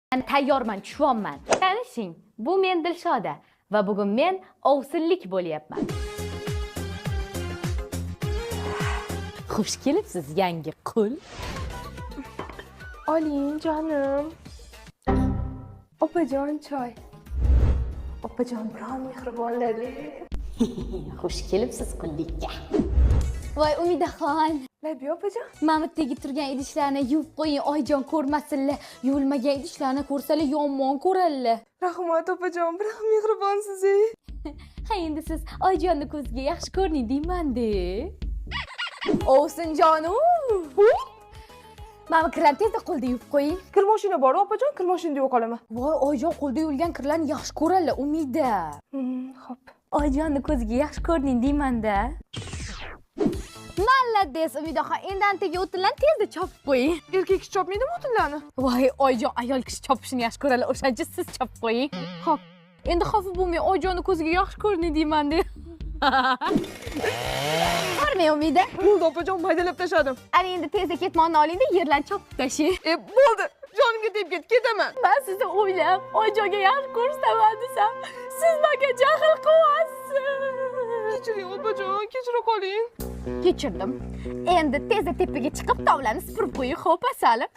Tayyorman, tushyapman. Tanishing, bu men Dilshoda va bugun men ovsinlik bo'lyapman. Xush kelibsiz, yangi qul. Oling jonim. Opajon, choy. Opajon biron mehribonlarlik. Xush kelibsiz qullikka. Voy, Umidaxon. Labi, opajon. Mana bu tegi turgan idishlarni yuvib qo'ying, Oyjon ko'rmasinlar. Yuvilmagan idishlarni ko'rsalar yomon ko'radilar. Rahmat, opajon, biron mehribonsiz. Ey. Ha, endi siz Oyjonni ko'ziga yaxshi ko'rining deyman-de. Ovsinjonu. Mana bu kirlarni tezda qo'lda yuvib qo'ying. Kir mashina bor, opajon, kir mashinada yuvib qolaman. Voy, Oyjon qo'lda yuvilgan kirlarni yaxshi ko'radilar, Umida. Xo'p. Oyjonni ko'ziga yaxshi ko'rining deyman-da. Молодец, Umidaxon. Endi antaga o'tinlarni tezda chopib qo'ying. Erkak kishi chopmaydimi o'tinlarni? Voy, Oyjon ayol kishi chopishni yaxshi ko'radilar, o'shaning uchun siz chopib qo'ying. Xo'p. Endi xafa bo'lmang, Oyjonni ko'ziga yaxshi ko'rining deyman-de. Hormang, Umida. Bo'ldi, opajon, maydalab tashladim. Ana endi tezda ketmonni olingda, yerlarni chopib tashlang. E, bo'ldi. Jonimga tegib ketdi, ketaman. Men sizni o'ylab, Oyjonga yaxshi ko'rsataman desam, siz menga jahl qilyapsiz. Kechiring, opajon, kechira qoling. Kechirdim. Endi tezda tepaga chiqib tovlarni supurib qo'ying, xo'p, asalim.